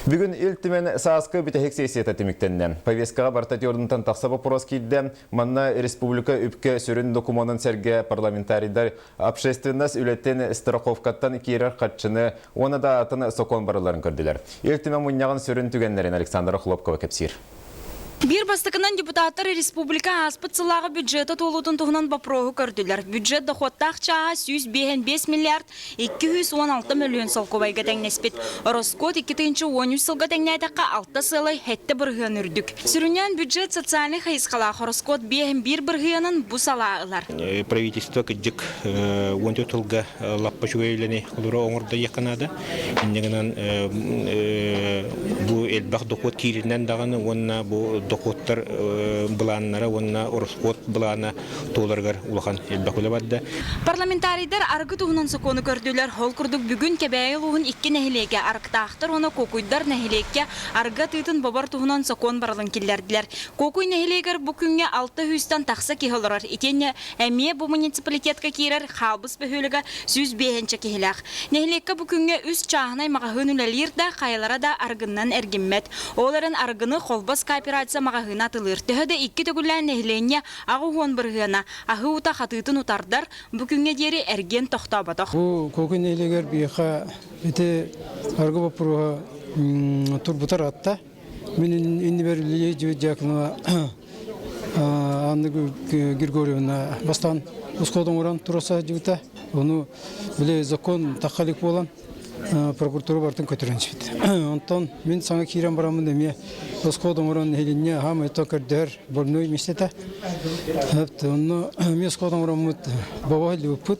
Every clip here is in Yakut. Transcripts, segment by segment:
Бүгүн Ил Түмэн сааскы бүтэһик сессията түмүктэннэ. Повесткаҕа барыта түөрдунтан тахса боппуруос киирдэ. Манна республика үпкэ сүрүн докумуонун сэргэ парламентарийдар общественность үлэтин страховкаттан киирэр харчыны уонна да атын сокуон барыларын көрдүлэр. Ил Түмэн мунньаҕын сүрүн түгэннэрин Александра Хлопкова кэпсиир. Биир бастакынан депутаттар республика ааспыт сыллааҕы бюджета туолуутун туһунан боппуруоһу көрдүлэр. Бюджет дохуоттаах чааһа 155 миллиард 216 мөлүйүөн солкуобайга тэҥнэспит. Ороскуот 2013 сылга тэҥнээтэххэ алта сыалай сэттэ бырыһыан үрдүк. Сүрүннээн бюджет социальнай хайысхалаах ороскуот 5,1 бырыһыанын бу салаа ылар. Правительство кырдьык 14 сылга лаппа үчүгэй үлэни олоро оҥордо диэххэ наада. Инньэ гынан бу элбэх дохуот кииринэн даҕаны уонна бу дохуоттар былааннара уонна ороскуот былаана туоларыгар улахан элбэх үлэ барда. Парламентарийдар арыгы туһунан сокуону көрдүлэр. Ол курдук бүгүн Кэбээйи улууһун икки нэһилиэгэ Арыктаахтар уонна Куокуйдар нэһилиэккэ арыгы атыытын бобор туһунан сокуон барылын киллэрдилэр. Куокуй нэһилиэгэр бу күҥҥэ алта сүүстэн тахса киһи олорор. Итиэннэ эмиэ бу муниципалитетка киирэр Хаалбыс бөһүөлэгэ 105 киһилээх. Нэһилиэккэ бу күҥҥэ үс чааһынай маҕаһыын үлэлиир да, хайалара да арыгыннан эргиммэт. Ол эрэн арыгыны Холбос кооперация маҕаһыына атылыыр. Төһө да икки төгүллээн нэһилиэнньэ 80 бырыһыана аһыы ута хатыытын утардар, бу күҥҥэ диэри эргиэн тохтооботох. Бу Куокуй нэһилиэгэр биһиэхэ ити арыгы боппуруоһа турбутар атта. Мин иннибэр Лилия Дьяконова Анна Григорьевна бастаан ускуот оҥорон тура сылдьыбыта. Ону били закон тахха илик буолан прокуратура барытын көтүрэн сиппит. Онтон мин саҥа киирэн бараммын эмиэ оскуот оҥорон нэһилиэнньэ аһаам это көрдөһөр больной миэстэтэ. Онно эмиэ оскуот оҥороммут бобо сылдьыбыппыт.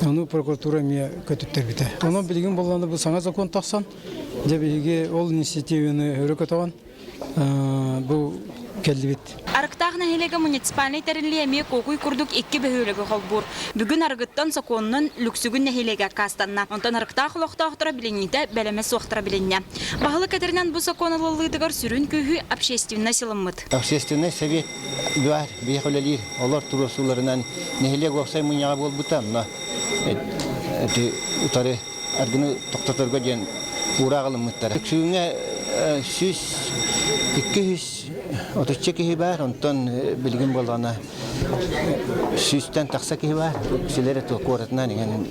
Ону прокуратура эмиэ көтүттэрбитэ. Онон билигин буоллаҕына бу саҥа закон тахсан, дьэ биһиги ол инициативаны өрө көтөҕөн бу кэллибит. Арыктаах нэһилиэгэ муниципальнай тэриллии эмиэ Куокуй курдук икки бөһүөлэги холбуур. Бүгүн арыгыттан сокуонунан Лүксүгүн нэһилиэгэ аккаастанна. Онтон Арыктаах олохтоохторо билиҥҥитэ бэлэмэ суохтара билиннэ. Баһылык этэринэн бу сокуон ылыллыытыгар сүрүн күүһү общественность ылыммыт. Общественнай совет баар биһиэхэ үлэлиир. Олор туруорсууларынан нэһилиэк уопсай мунньаҕа буолбута. Онно утары аргыны тохтоторго диэн уураах ылыммыттара. Үксүүҥҥэ 100 230 киһи баар, онтон билигин буоллаҕына сүүстэн тахса киһи баар. Үксүлэрэ куоратынан иҥэн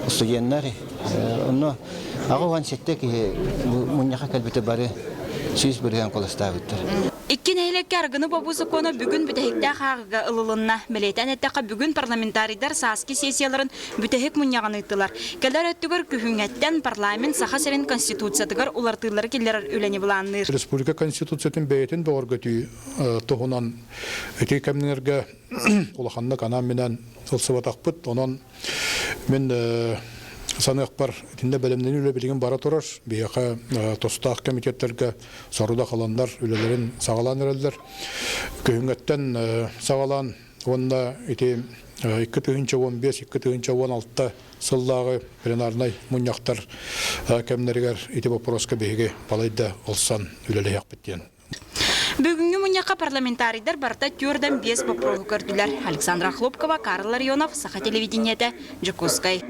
студеннар. Онно 87 киһи мунньахха кэлбитэ бары 100% куоластаабыттар. Икки нэһилиэккэ арыгыны бобуу сокуона бүгүн бүтэһиктээх ааҕыыга ылылынна. Бэлиэтээн эттэххэ, бүгүн парламентарийдар сааскы сессияларын бүтэһик мунньаҕын ыыттылар. Кэлэр өттүгэр күһүҥҥэттэн парламент Саха сирин Конституциятыгар уларытыылары киллэрэр үлэни былаанныыр. Республика Конституциятын бэйэтин бөҕөргөтүү туһунан ити кэмнэргэ улаханнык анаан-минээн ылсыбатахпыт. Онон мин саныахпар итиннэ бэлэмнэнии үлэ билигин бара турар. Биһиэхэ тустаах комитеттэргэ сорудах ыланнар үлэлэрин саҕалаан эрэллэр. Күһүҥҥэттэн саҕалаан уонна ити 2015-2016 сыллааҕы пленарнай мунньахтар кэмнэригэр ити боппуруоска биһиги балайда ылсан үлэлэһиэхпит диэн. Бүгүҥҥү мунньахха парламентарийдар барыта түөртэн биэс боппуруоһу көрдүлэр. Александра Хлопкова, Карл Ларионов, Саха телевидениетэ, Дьокуускай.